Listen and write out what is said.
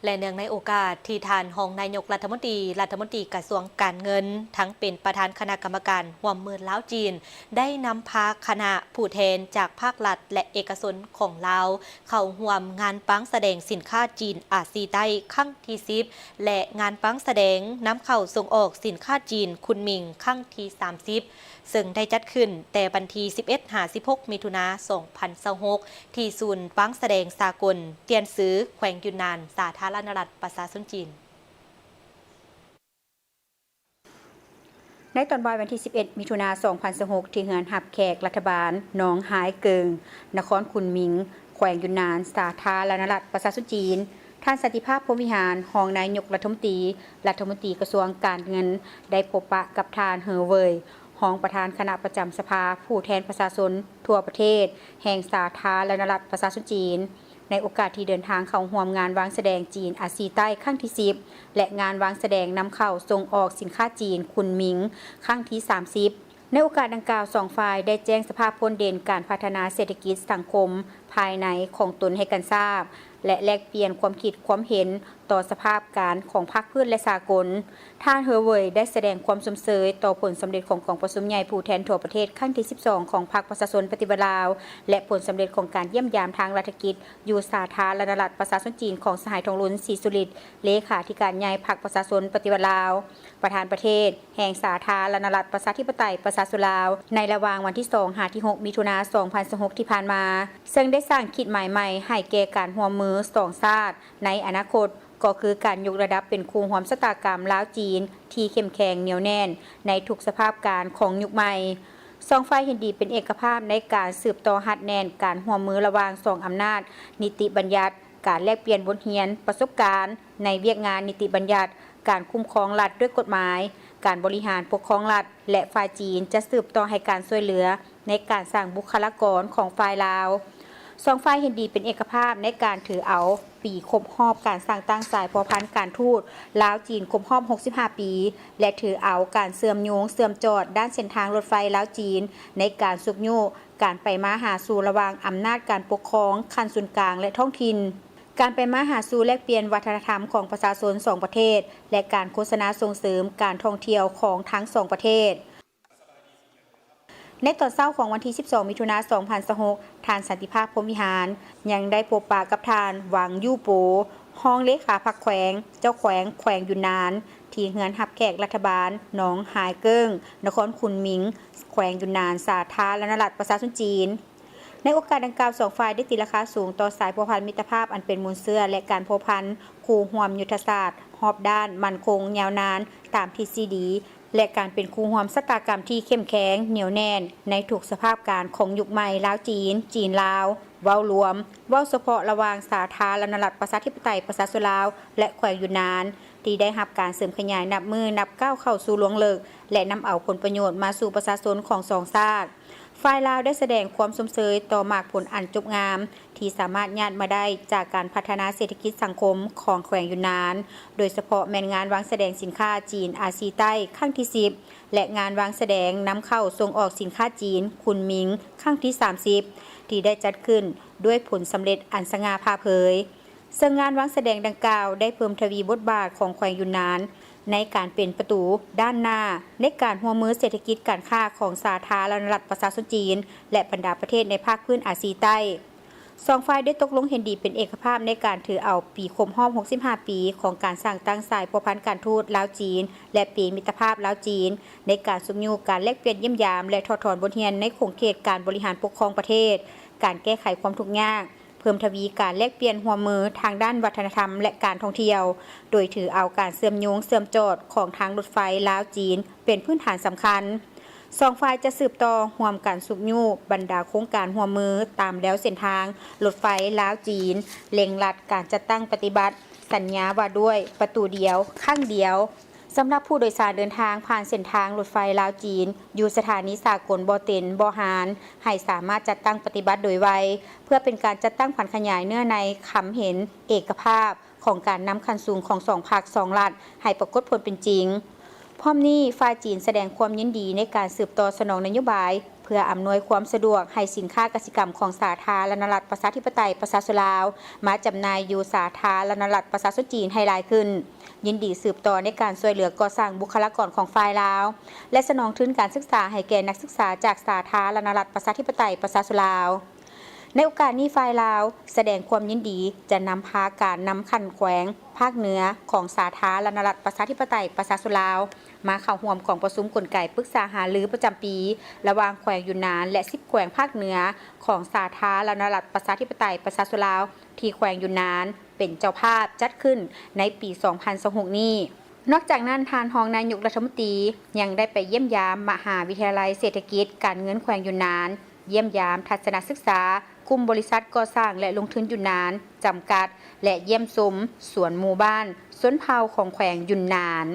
ແລະ ເນື່ອງໃນໂອກາດທີ່ທ່ານຮອງນາຍົກລັດຖະມົນຕີ, ລັດຖະມົນຕີກະຊວງການເງິນ, ທັງເປັນປະທານຄະນະກຳມະການຮ່ວມມືລາວ-ຈີນ ໄດ້ນຳພາຄະນະຜູ້ແທນຈາກພາກລັດ ແລະ ເອກະຊົນຂອງລາວ ເຂົ້າຮ່ວມງານປາງສະແດງສິນຄ້າຈີນອາຊີໃຕ້ຄັ້ງທີສິບ ແລະ ງານປາງສະແດງນຳເຂົ້າສົ່ງອອກສິນຄ້າຈີນຄຸນໝິງຄັ້ງທີສາມສິບ ເຊິ່ງໄດ້ຈັດຂຶ້ນແຕ່ວັນທີສິບເອັດຫາສິບຫົກ ມິຖຸນາ ສອງພັນຊາວຫົກ ທີ່ສູນປາງສະແດງສາກົນຕຽນຊື ແຂວງຢຸນນານ ສາທາລະນະລັດປະຊາຊົນຈີນ. ໃນຕອນບ່າຍວັນທີສິບເອັດ ມິຖຸນາ ສອງພັນຊາວຫົກ ທີ່ເຮືອນຮັບແຂກລັດຖະບານໜອງຫາຍເກີງ ນະຄອນຄຸນໝິງ ແຂວງຢຸນນານ ສາທາລະນະລັດປະຊາຊົນຈີນ, ທ່ານ ສັນຕິພາບ ພົມວິຫານ ຮອງນາຍົກລັດຖະມົນຕີ, ລັດຖະມົນຕີກະຊວງການເງິນ ໄດ້ພົບປະກັບທ່ານ ເຮີເຫວີຍ ຮອງປະທານຄະນະປະຈຳສະພາຜູ້ແທນປະຊາຊົນທົ່ວປະເທດແຫ່ງສາທາລະນະລັດປະຊາຊົນຈີນ ໃນໂອກາດທີ່ເດີນທາງເຂົ້າຮ່ວມງານວາງສະແດງຈີນອາຊີໃຕ້ຄັ້ງທີສິບ ແລະ ງານວາງສະແດງນຳເຂົ້າສົ່ງອອກສິນຄ້າຈີນຄຸນໝິງຄັ້ງທີສາມສິບ. ໃນໂອກາດດັ່ງກ່າວ, ສອງຝ່າຍໄດ້ແຈ້ງສະພາບພົ້ນເດັ່ນການພັດທະນາເສດຖະກິດສັງຄົມພາຍໃນຂອງຕົນໃຫ້ກັນຊາບ ແລະ ແລກປ່ຽນຄວາມຄິດຄວາມເຫັນຕໍ່ສະພາບການຂອງພາກພື້ນ ແລະ ສາກົນ. ທ່ານ ເຮີເຫວີຍ ໄດ້ສະແດງຄວາມຊົມເຊີຍຕໍ່ຜົນສຳເລັດຂອງກອງປະຊຸມໃຫຍ່ຜູ້ແທນທົ່ວປະເທດຄັ້ງທີສິບສອງ ຂອງພັກປະຊາຊົນປະຕິວັດລາວ ແລະ ຜົນສຳເລັດຂອງການຢ້ຽມຢາມທາງລັດຖະກິດຢູ່ສາທາລະນະລັດປະຊາຊົນຈີນຂອງສະຫາຍ ທອງລຸນ ສີສຸລິດ ເລຂາທິການໃຫຍ່ພັກປະຊາຊົນປະຕິວັດລາວ, ປະທານປະເທດແຫ່ງສາທາລະນະລັດປະຊາທິປະໄຕປະຊາຊົນລາວ ໃນລະຫວ່າງວັນທີສອງຫາທີຫົກ ມິຖຸນາ ສອງພັນຊາວຫົກ ທີ່ຜ່ານມາ, ເຊິ່ງໄດ້ສ້າງຂີດໝາຍໃໝ່ໃຫ້ແກ່ການຮ່ວມມືສອງຊາດໃນອະນາຄົດ, ກໍຄືການຍົກລະດັບເປັນຄູ່ຮ່ວມຊະຕາກຳລາວ-ຈີນທີ່ເຂັ້ມແຂງໜຽວແໜ້ນໃນທຸກສະພາບການຂອງຍຸກໃໝ່. ສອງຝ່າຍເຫັນດີເປັນເອກະພາບໃນການສືບຕໍ່ຮັດແໜ້ນການຮ່ວມມືລະຫວ່າງສອງອຳນາດນິຕິບັນຍັດ, ການແລກປ່ຽນບົດຮຽນປະສົບການໃນວຽກງານນິຕິບັນຍັດ, ການຄຸ້ມຄອງລັດດ້ວຍກົດໝາຍ, ການບໍລິຫານປົກຄອງລັດ ແລະ ຝ່າຍຈີນຈະສືບຕໍ່ໃຫ້ການຊ່ວຍເຫຼືອໃນການສ້າງບຸກຄະລາກອນຂອງຝ່າຍລາວ. ສອງຝ່າຍເຫັນດີເປັນເອກະພາບໃນການຖືເອົາປີຄົບຮອບການສ້າງຕັ້ງສາຍພົວພັນການທູດລາວ-ຈີນຄົບຮອບຫົກສິບຫ້າປີ ແລະ ຖືເອົາການເຊື່ອມໂຍງເຊື່ອມຈອດດ້ານເສັ້ນທາງລົດໄຟລາວ-ຈີນ ໃນການຊຸກຍູ້ການໄປມາຫາສູ່ລະຫວ່າງອຳນາດການປົກຄອງຂັ້ນສູນກາງ ແລະ ທ້ອງຖິ່ນ, ການໄປມາຫາສູ່ແລກປ່ຽນວັດທະນະທຳຂອງປະຊາຊົນສອງປະເທດ ແລະ ການໂຄສະນາສົ່ງເສີມການທ່ອງທ່ຽວຂອງທັງສອງປະເທດ. ໃນຕອນເຊົ້າຂອງວັນທີສິບສອງ ມິຖຸນາ ສອງພັນຊາວຫົກ ທ່ານ ສັນຕິພາບ ພົມວິຫານ ຍັງໄດ້ພົບປະກັບທ່ານ ຫວັງ ຢູ່ໂປ ຮອງເລຂາພັກແຂວງ, ເຈົ້າແຂວງແຂວງຢຸນນານ ທີ່ເຮືອນຮັບແຂກລັດຖະບານໜອງຫາຍເກີ້ງ ນະຄອນຄຸນໝິງ ແຂວງຢຸນນານ ສາທາລະນະລັດປະຊາຊົນຈີນ. ໃນໂອກາດດັ່ງກ່າວ, ສອງຝ່າຍໄດ້ຕີລາຄາສູງຕໍ່ສາຍພົວພັນມິດຕະພາບອັນເປັນມູນເຊື້ອ ແລະ ການພົວພັນຄູ່ຮ່ວມຍຸດທະສາດຮອບດ້ານ, ໝັ້ນຄົງ, ຍາວນານ, ຕາມທິດສີດີ ແລະ ການເປັນຄູ່ຮ່ວມຊະຕາກຳທີ່ເຂັ້ມແຂງ, ໜຽວແໜ້ນໃນທຸກສະພາບການຂອງຍຸກໃໝ່ລາວ-ຈີນ, ຈີນ-ລາວ ເວົ້າລວມ, ເວົ້າສະເພາະລະຫວ່າງສາທາລະນະລັດປະຊາທິປະໄຕປະຊາຊົນລາວ ແລະ ແຂວງຢຸນນານ ທີ່ໄດ້ຮັບການເສີມຂະຫຍາຍນັບມື້ນັບກ້າວເຂົ້າສູ່ລວງເລິກ ແລະ ນຳເອົາຜົນປະໂຫຍດມາສູ່ປະຊາຊົນຂອງສອງຊາດ. ຝ່າຍລາວໄດ້ສະແດງຄວາມຊົມເຊີຍຕໍ່ໝາກຜົນອັນຈົບງາມ ທີ່ສາມາດຍາດມາໄດ້ຈາກການພັດທະນາເສດຖະກິດສັງຄົມຂອງແຂວງຢຸນນານ, ໂດຍສະເພາະແມ່ນງານວາງສະແດງສິນຄ້າຈີນອາຊີໃຕ້ຄັ້ງທີສິບ ແລະ ງານວາງສະແດງນຳເຂົ້າສົ່ງອອກສິນຄ້າຈີນຄຸນໝິງຄັ້ງທີສາມສິບ ທີ່ໄດ້ຈັດຂຶ້ນດ້ວຍຜົນສຳເລັດອັນສະຫງ່າຜ່າເຜີຍ. ເຊິ່ງງານວາງສະແດງດັ່ງກ່າວໄດ້ເພີ່ມທະວີບົດບາດຂອງແຂວງຢຸນນານ ໃນການເປັນປະຕູດ້ານໜ້າໃນການຮ່ວມມືເສດຖະກິດການຄ້າຂອງສາທາລະນະລັດປະຊາຊົນຈີນ ແລະ ບັນດາປະເທດໃນພາກພື້ນອາຊີໃຕ້. ສອງຝ່າຍໄດ້ຕົກລົງເຫັນດີເປັນເອກະພາບໃນການຖືເອົາປີຄົບຮອບຫົກສິບຫ້າປີຂອງການສ້າງຕັ້ງສາຍພົວພັນການທູດລາວ-ຈີນ ແລະ ປີມິດຕະພາບລາວ-ຈີນ ໃນການຊຸກຍູ້ການແລກປ່ຽນຢ້ຽມຢາມ ແລະ ຖອດຖອນບົດຮຽນໃນຂົງເຂດການບໍລິຫານປົກຄອງປະເທດ, ການແກ້ໄຂຄວາມທຸກຍາກ, ເພີ່ມທະວີການແລກປ່ຽນຮ່ວມມືທາງດ້ານວັດທະນະທຳ ແລະ ການທ່ອງທ່ຽວ, ໂດຍຖືເອົາການເຊື່ອມໂຍງເຊື່ອມຈອດຂອງທາງລົດໄຟລາວ-ຈີນເປັນພື້ນຖານສຳຄັນ. ສອງຝ່າຍຈະສືບຕໍ່ຮ່ວມກັນຊຸກຍູ້ບັນດາໂຄງການຮ່ວມມືຕາມແລວເສັ້ນທາງລົດໄຟລາວ-ຈີນ, ເລັ່ງລັດການຈັດຕັ້ງປະຕິບັດສັນຍາວ່າດ້ວຍປະຕູດຽວຄັ້ງດຽວ ສຳລັບຜູ້ໂດຍສານເດີນທາງຜ່ານເສັ້ນທາງລົດໄຟລາວ-ຈີນ ຢູ່ສະຖານີສາກົນບໍ່ເຕັນ-ບໍ່ຮານ ໃຫ້ສາມາດຈັດຕັ້ງປະຕິບັດໂດຍໄວ ເພື່ອເປັນການຈັດຕັ້ງຜັນຂະຫຍາຍເນື້ອໃນຄຳເຫັນເອກະພາບຂອງການນຳຂັ້ນສູງຂອງສອງພັກສອງລັດໃຫ້ປາກົດຜົນເປັນຈິງ. ພ້ອມນີ້, ຝ່າຍຈີນສະແດງຄວາມຍິນດີໃນການສືບຕໍ່ສະໜອງນະໂຍບາຍ ເພື່ອອຳນວຍຄວາມສະດວກໃຫ້ສິນຄ້າກະສິກຳຂອງສາທາລະນະລັດປະຊາທິປະໄຕປະຊາຊົນລາວ ມາຈຳໜ່າຍຢູ່ສາທາລະນະລັດປະຊາຊົນຈີນໃຫ້ຫຼາຍຂຶ້ນ. ຍິນດີສືບຕໍ່ໃນການຊ່ວຍເຫຼືອກໍ່ສ້າງບຸກຄະລາກອນຂອງຝ່າຍລາວ ແລະ ສະໜອງທຶນການສຶກສາໃຫ້ແກ່ນັກສຶກສາຈາກສາທາລະນະລັດປະຊາທິປະໄຕປະຊາຊົນລາວ. ໃນໂອກາດນີ້ ຝ່າຍລາວສະແດງຄວາມຍິນດີຈະນຳພາການນຳຂັ້ນແຂວງພາກເໜືອຂອງສາທາລະນະລັດປະຊາທິປະໄຕປະຊາຊົນລາວ ມາເຂົ້າຮ່ວມກອງປະຊຸມກົນໄກປຶກສາຫາລືປະຈຳປີ ລະຫວ່າງແຂວງຢຸນນານ ແລະ ສິບແຂວງພາກເໜືອຂອງສາທາລະນະລັດປະຊາທິປະໄຕປະຊາຊົນລາວ ທີ່ແຂວງຢຸນນານເປັນເຈົ້າພາບຈັດຂຶ້ນໃນປີສອງພັນຊາວຫົກນີ້. ນອກຈາກນັ້ນ, ທ່ານຮອງນາຍົກລັດຖະມົນຕີຍັງໄດ້ໄປຢ້ຽມຢາມມະຫາວິທະຍາໄລເສດຖະກິດການເງິນແຂວງຢຸນນານ, ຢ້ຽມຢາມທັດສະນະສຶກສາກຸ່ມບໍລິສັດກໍ່ສ້າງ ແລະ ລົງທຶນຢຸນນານຈຳກັດ ແລະ ຢ້ຽມຊົມສວນໝູ່ບ້ານຊົນເຜົ່າຂອງແຂວງຢຸນນານ.